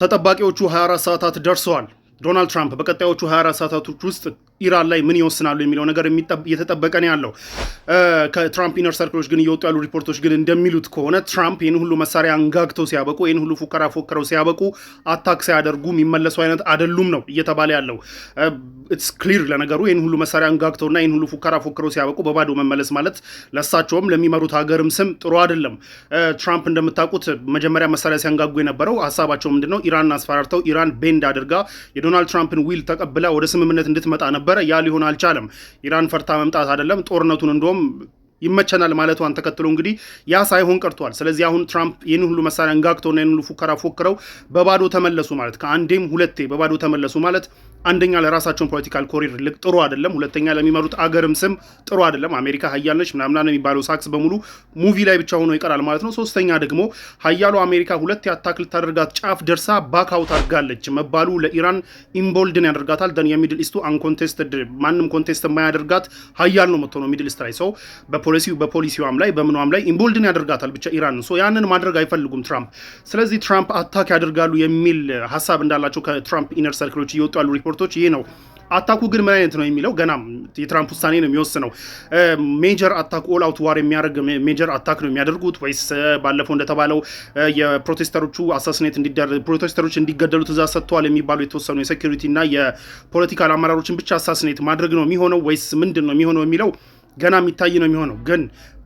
ተጠባቂዎቹ 24 ሰዓታት ደርሰዋል። ዶናልድ ትራምፕ በቀጣዮቹ 24 ሰዓታቶች ውስጥ ኢራን ላይ ምን ይወስናሉ የሚለው ነገር እየተጠበቀ ነው ያለው። ከትራምፕ inner circle ኦች ግን እየወጡ ያሉ ሪፖርቶች ግን እንደሚሉት ከሆነ ትራምፕ ይህን ሁሉ መሳሪያ አንጋግተው ሲያበቁ፣ ይህን ሁሉ ፉከራ ፎክረው ሲያበቁ attack ሳያደርጉ የሚመለሱ አይነት አይደሉም ነው እየተባለ ያለው። It's clear። ለነገሩ ይህን ሁሉ መሳሪያ አንጋግተውና ይህን ሁሉ ፉከራ ፎክረው ሲያበቁ በባዶ መመለስ ማለት ለእሳቸውም ለሚመሩት ሀገርም ስም ጥሩ አይደለም። ትራምፕ እንደምታውቁት መጀመሪያ መሳሪያ ሲያንጋጉ የነበረው ሀሳባቸው ምንድነው? ኢራንን አስፈራርተው ኢራን bend አድርጋ የዶናልድ ትራምፕን will ተቀብላ ወደ ስምምነት እንድትመጣ ነበረ። ያ ሊሆን አልቻለም። ኢራን ፈርታ መምጣት አይደለም፣ ጦርነቱን እንደውም ይመቸናል ማለቷን ተከትሎ እንግዲህ ያ ሳይሆን ቀርቷል። ስለዚህ አሁን ትራምፕ ይህን ሁሉ መሳሪያ አንጋግተውና ይህን ሁሉ ፉከራ ፎክረው በባዶ ተመለሱ ማለት፣ ከአንዴም ሁለቴ በባዶ ተመለሱ ማለት አንደኛ ለራሳቸውን political career ጥሩ አይደለም፣ ሁለተኛ ለሚመሩት አገርም ስም ጥሩ አይደለም። አሜሪካ ሀያል ነች ምናምን የሚባለው ሳክስ በሙሉ movie ላይ ብቻ ሆኖ ይቀራል ማለት ነው። ሶስተኛ ደግሞ ሀያሉ አሜሪካ ሁለቴ attack ልታደርጋት ጫፍ ደርሳ back out አድርጋለች መባሉ ለኢራን embolden ያደርጋታል። Then የ Middle East ኡ uncontested፣ ማንም contest የማያደርጋት ሀያል ነው የምትሆነው Middle East ላይ። So በፖሊሲዋም ላይ በምኗም ላይ embolden ያደርጋታል ብቻ ኢራን። So ያንን ማድረግ አይፈልጉም ትራምፕ። ስለዚህ ትራምፕ attack ያደርጋሉ የሚል ሀሳብ እንዳላቸው ከትራምፕ inner circle ኦች እየወጡ ያሉ ሪፖርቶች ይሄ ነው። Attack ኡ ግን ምን አይነት ነው የሚለው ገና የትራምፕ ውሳኔ ነው የሚወስነው። Major attack፣ all out war የሚያደርግ major attack ነው የሚያደርጉት ወይስ ባለፈው እንደተባለው የ protester ኦቹ assassinate እንዲደረግ፣ protester ኦች እንዲገደሉ ትእዛዝ ሰጥተዋል የሚባሉ የተወሰኑ የ security እና የ political አመራሮችን ብቻ assassinate ማድረግ ነው የሚሆነው ወይስ ምንድን ነው የሚሆነው የሚለው ገና የሚታይ ነው የሚሆነው። ግን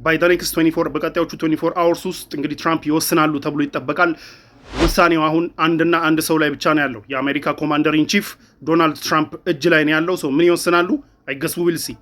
by the next 24፣ በቀጣዮቹ 24 hours ውስጥ እንግዲህ ትራምፕ ይወስናሉ ተብሎ ይጠበቃል። ውሳኔው አሁን አንድና አንድ ሰው ላይ ብቻ ነው ያለው። የአሜሪካ commander in chief ዶናልድ ትራምፕ እጅ ላይ ነው ያለው። So ምን ይወስናሉ? I guess we'll see.